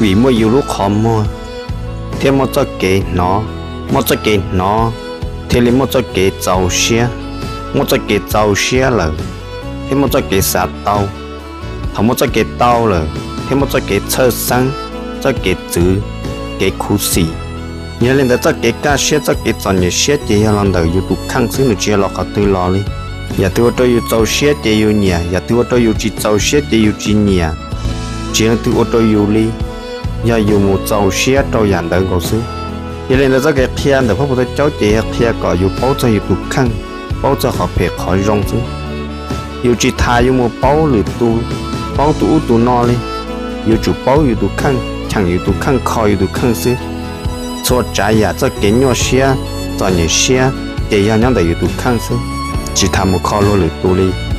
vim muaj yus lub qhov muag, thiab muaj txoj kev hnov, muaj txoj kev hnov, thiaj li muaj txoj kev txaus siab, muaj txoj kev txaus siab lawm, thiab muaj txoj kev xav tau, thaum muaj txoj kev tau lawm thiaj muaj txoj kev txhawj xeeb, txoj kev txwv, kev khuv xim. Yog li ntawd txoj kev kaj siab, txoj kev txom nyem siab ces yog los ntawm yus tus kheej xwb, nws tsis yog los qhov twg los li. Yam twg ua rau yus txaus siab ces yus nyiam, yam twg ua rau yus tsis txaus siab ces yus tsis nyiam, tsis leej twg ua rau yus li, yog yus mus txaus siab rau yam ntawd nkaus xwb. Yog li ntawd txoj kev qhia ntawm Phab Pus Thawj Caub ces yog qhia kom yus paub txog yus tus kheej, paub txog qhov phem qhov zoo xwb. Yus tsis tas yus mus paub lwm tus, paub tus ub tus no li, yuav tsum paub yus tus kheej, cheem yus tus kheej, kho yus tus kheej xwb. Txhua tsav yam txoj kev nyuaj siab, txom nyem siab ces yog nyob ntawm yus tus kheej xwb, tsis tas mus kho luag lwm tus li.